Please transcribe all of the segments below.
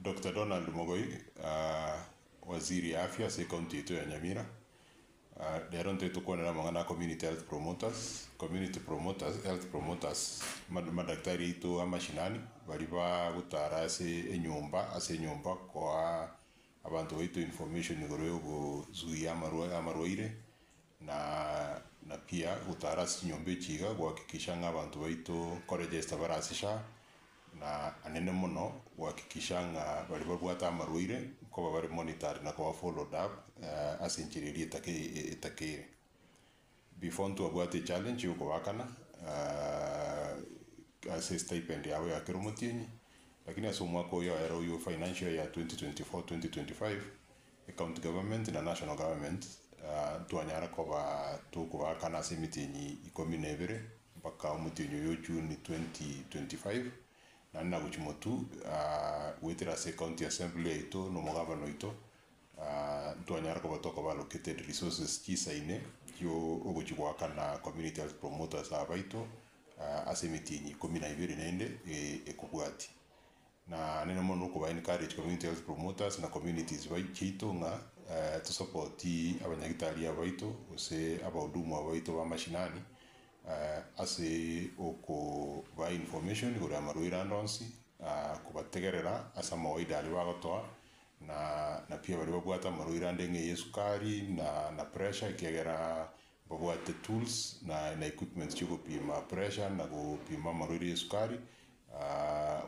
Doctor Donald Mogoi, Waziri ya Afya ase ecounty yaito ya Nyamira, rero ntari tokwanera amang'ana a community health promoters, community promoters, health promoters, amadaktari aito a mashinani, baria bagotara ase enyomba ase enyomba koa abanto baito information igoro ya ogozuia amarwaire, na na pia gotara ase chinyomba echi iga gohakikisha ng'a abanto baito nkoregister bare ase SHA, na anene mono gohakikisha ng'a baria babwate amarwaire nkoba bare monitored na koba followed up ase enchera eria etakeire. Before ntwabwate echallenge ya okobakana ase estipend yabo ya kera omotienyi, lakini ase omwaka oyo oere oywo financial year 2024/2025, Ecounty government na national government ntwanyara koba tokobaakana ase emitienyi ikomi na ebere mpaka omotienyi oyo o June 2025, naende nagochia motwe goetera ase ecounty assembly yaito na omogabana oito ntwanyara koba tokoba allocated resources chisaine chio ogochia goakana community health promoters aba baito ase emitienyi ikomi na ibere naende ekobwatia. Na nere mono okoba encourage community health promoters na communities chiaito ng'a tosapoti abanyagitari aba baito gose abahudumu aba baito ba mashinani ase okobaa information igoro ya amarwaire ande onsi, kobategerera ase amawaida aria bagotoa na na pia baria babwate amarwaire ande ng'a eye esukari na na pressure ekiagera Mbabwate tools na na equipment chiogopima pressure na gopima amarwaire ya esukari,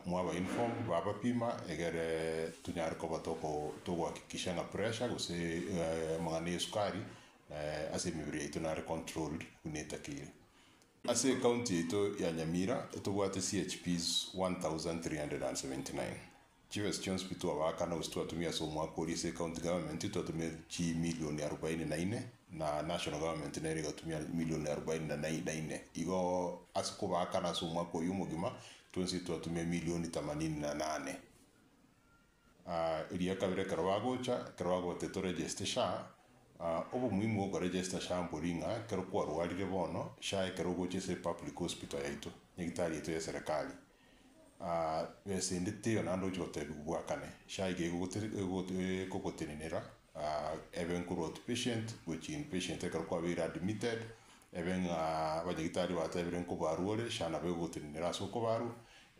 mwaba inform babapima egere tonyare koba toko togohakikisha ng'a pressure gose amang'ana ya esukari ase emebere yaito nare controlled buna etakeire. Ase ecounty yaito ya Nyamira etobwate CHPs 1379. Chibesa chionsi pi twabaakana gose twatumia ase omwaka oria ase ecounty government twatumia chimilioni arobaini na ine na national government nere egatumia milioni arobaini na na ine. Igo ase kobaakana ase omwaka oyio omogima twensi twatumia milioni themanini na nane. Eria kabere ekero bagocha ekero bagote toregeste SHA, obomuhimu bwa okoregesta SHA mbori ng'a ekero kwarwarire bono SHA ekero ogocha ase epublic hospital yaito, nyagitari yaito ya eserekari. Besa ende teiyo naende oche gotebiwa bwakane, SHA iga ekogotenenera ebe nkorwa outpatient gochia inpatient ekero kwabeire admitted, ebe ng'a abanyagitari batebire nkobarwa ore, SHA nabo egogotenenera ase okobarwa,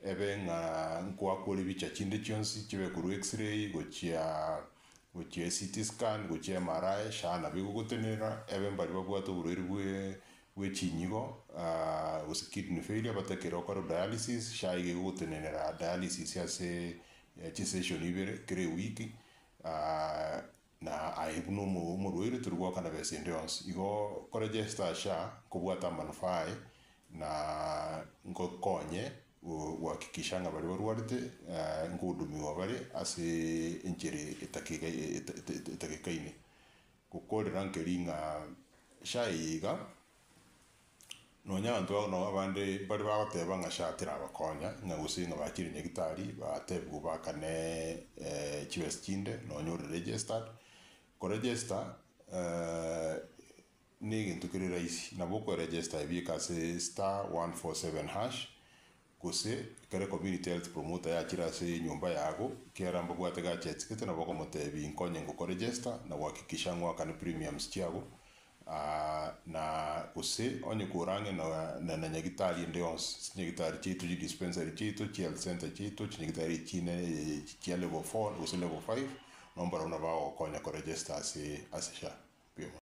ebe ng'a nkoakwa ore ebicha chinde chionsi chibe korwa x-ray gochia gochia CT scan gochia MRI, SHA nabo egogotenenera, ebe mbaria babwate oborwaire bwe bwe chinyigo gose kidney failure batakere gokora dialysis, SHA iga egogotenenera dialysis ase chisession ibere kera ewiki na aye buna omorwaire tori goakana besa ende yonsi. Igo koregister SHA nkobwate amanufaa aye na ngokonye gohakikisha ng'a baria barwarete nkohudumiwa bare ase enchera etagekaine. Gokorera nkeri ng'a SHA eye iga, nonya abanto bono abande mbare bagoteba ng'a SHA terabakonya, ng'a gose ng'a bachire nyagitari batebigwe baakane chibesa chinde nonya ore registered. Koregister na egento kere rahisi, nabo okoregister ebieka ase star one four seven hash, Gose ekero ecommunity health promoter yachire ase enyomba yago, ekiagera mbabwate gadgets gete nabo okomotebia inkonye ngokoregister na gohakikisha ng'a oakane premiums chiago, na gose onye kore ang'e na na nyagitari ende yonsi, chinyagitari chiaito chidispensary chiaito, chihealth centre chiaito, chinyagitari echine chia level four gose level five, nabo mbarabwo nabo bagogokonya koregister ase ase SHA. Mbuya mono.